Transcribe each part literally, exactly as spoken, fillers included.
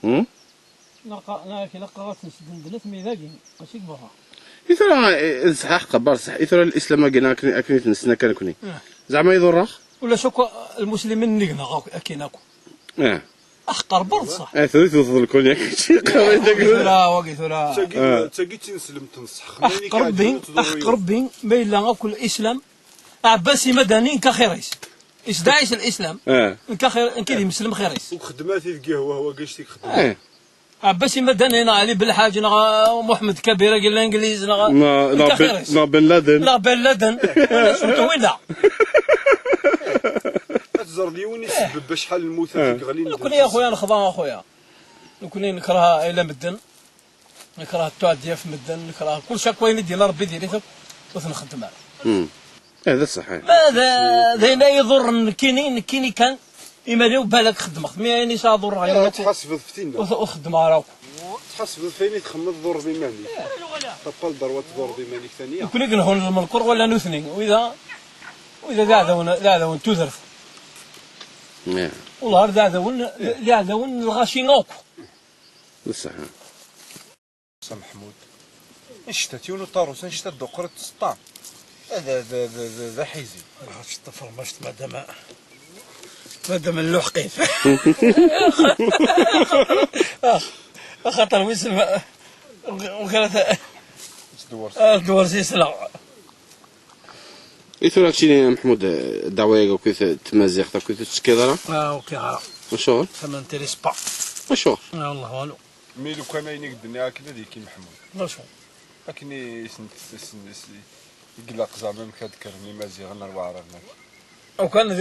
Hmm? Ilaq, ilaq ad ten-sdendnet mi dagi, mačči deg berra. I tura, eh, d ṣṣeḥ, aqebbar ṣṣeḥ. I tura, l'islam-agi akken, akken i t-nessen akka nekni. Eh. Zeɛma iḍurr-aɣ? Ulac akk lmuslimin nnig-neɣ akk, akken akk. Eh. Aḥeqq Rebbi d ṣṣeḥ. Eh, tura i tewteḍ lkun yak. Wagi tura, wagi tura. Tagi, eh, tagi d tineslemt n ṣṣeḥ. Aḥeqq Rebbi, aḥeqq Rebbi, ma yella akk l'islam, Ɛebbas Imadani nekk axir-is. Isdaɛis l'islam. Eh. Nekk axir, nekk i d imeslem xir-is. Ur xeddem ara tidgi hwa hwa gacti xeddem. Eh. Ɛebbas Imadani neɣ Ali Belḥaǧ neɣ, uh, Muḥemmed Kabir agi n Langliz neɣ, neɣ Ben Laden. Neɣ Ben Laden. Ulac winna. Ad teẓreḍ yiwen isebbeb acḥal n lmutat i yeɣlin. Nekni a xuya nexḍa a xuya. Nekni nekreh ayla medden. Nekreh ttuɛdi ɣef medden, nekreh kullec akk wayen i d-yenna Rebbi diri-t akk, ur t-nxeddem ara. Hmm. Eh, d ṣṣeḥ, eh. Ma d, d ayen ay iḍurren nekkini, nekkini kan, imal-iw balak xeddmeɣ-t, mi ayen yesɛa ḍurreɣ yiwen akk, tḥasbeḍ f tinna. Ur t-, ur t-xeddmeɣ ara akk. Tḥasbeḍ f ayen i txemmeḍ ḍurreḍ iman-ik. T'as pas le droit tḍurreḍ iman-ik tani. Nekkni i inehhun lmelk ur wala nutni, wid-a, wid-a d iɛdawen, d iɛdawen n tudert. Wellah, d iɛdawen, d iɛdawen n lɣaci akk. D ṣṣeḥ. Sa Meḥmud. Anect-a, yiwen uṭarus, anect-a dduqret tseṭṭa. D, d, d, d, d aḥizi. Ruḥ ad tecṭef rmact, madam, madam Lluḥqit. Axaṭer wissen ma, ukirat. Tdewwer. Ah, tdewwer s yesleɣ. I tura keččini, a Meḥmud, ddeɛwa-agi akkit tmaziɣt akkit ur tettekkiḍ ara? Ah, ur kkiɣ ara. Acuɣer? Ça m'intéresse pas. Acuɣer? Ah, wallah, walu. Mi lukan ayen i k-d-nniɣ akken ad yekki Meḥmud. D acu? Akken i sen-, sen-, sen-, i ilaq zeɛma amek ad d-kkren Imaziɣen ar Waɛraben akka. Lukan d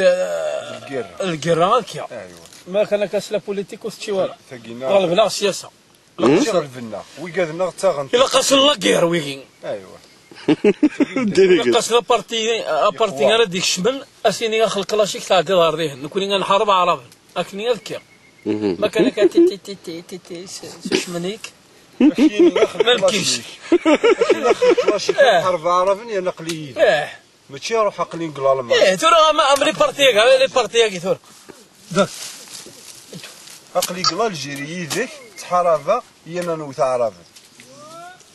lgirra. Lgirra akka. Aywa. Ma kan akka s la politique ur tečči wara. Tagi neɣ ɣelben-aɣ ssyasa. Ilaq-asen lbenna. Wigad-nneɣ ttaɣen. Ilaq-asen la guerre, wigi. Aywa. Ilaq-asen aparti, aparti ara d-ikecmen, a s-yini axel classique tɛeddiḍ ɣer dihin. Nekkni ad nḥareb Aɛraben. Akken i ad kkiɣ. Ma kan akka ti, ti, ti, ti, ti, ti, s, s ucmenik. Ma lkic. Ḥareb Aɛraben, yerna aql-iyi. Eh. Mačči ruḥ aql-i deg Lalman. Eh, tura am, am les partis-agi, am les partis-agi tura. Aql-i deg Laljiri yid-k, ttḥarabeɣ, yerna nwet Aɛraben.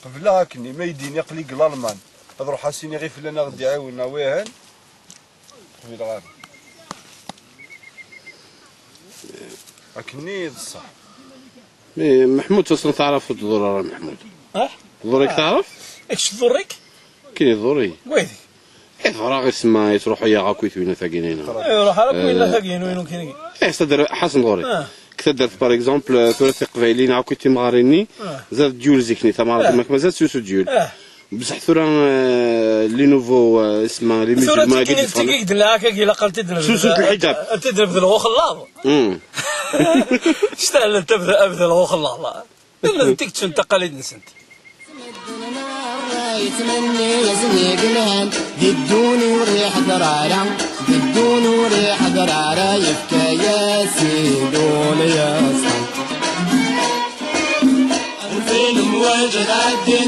Qebleɣ akken, ma yi-d-yini aql-i deg Lalman, ad ruḥ as-iniɣ i flan ad ɣ-d-iɛiwen, a wihan. Qbileɣ ara. Akkenni d ṣṣeḥ. Mais Meḥmud, tusneḍ taɛrabt ur tḍur ara, Meḥmud. Ah? Tḍur-ik taɛrabt? Kečč tḍur-ik? Kini tḍur-iyi. Waydi? Eh, ḍur-aɣ isem-a yettruḥu-yaɣ akk i twinat-agi-nina. Eh, ruḥ ara akk winna tagi, inu, inu, kini. Eh, s-, ad-, Ḥasen ḍur-i. Ah. Deg taddart, par exemple, tura tiqbayliyin akk i timɣarin-nni, ah, zad dyul zik-nni, tamɣart, ah, mak mazal s usu dyul. Ah. Bṣeḥ tura, eh, les nouveaux, eh, isma, les tura musulmans agi tikkini d-yeffɣen. Tigi i d-nniɣ akka, ilaq ad t-id-nebdel, susut lḥijab, ad t-id-nebdel ɣer uxellaḍ. Mm. Stahlen tabda-, abdel ɣer uxellaḍ. Nella d tikcen taqalid-nsent. Medden merra yettmenni-yasen i yelhan, di dduni ur iḥder ara, di dduni ur iḥder ara, yefka-yas-id ul yeṣfa. Lfilm waǧ tɛeddi,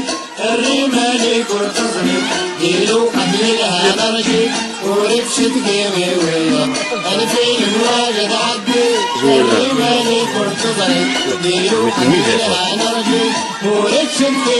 err iman-ik ur teẓri, di lewqat yelhan rǧi, ur ittcetki i wiyaḍ. Lfilm waǧ tɛeddi, err iman-ik ur teẓri, di lewqat yelhan rǧi, ur ittcetki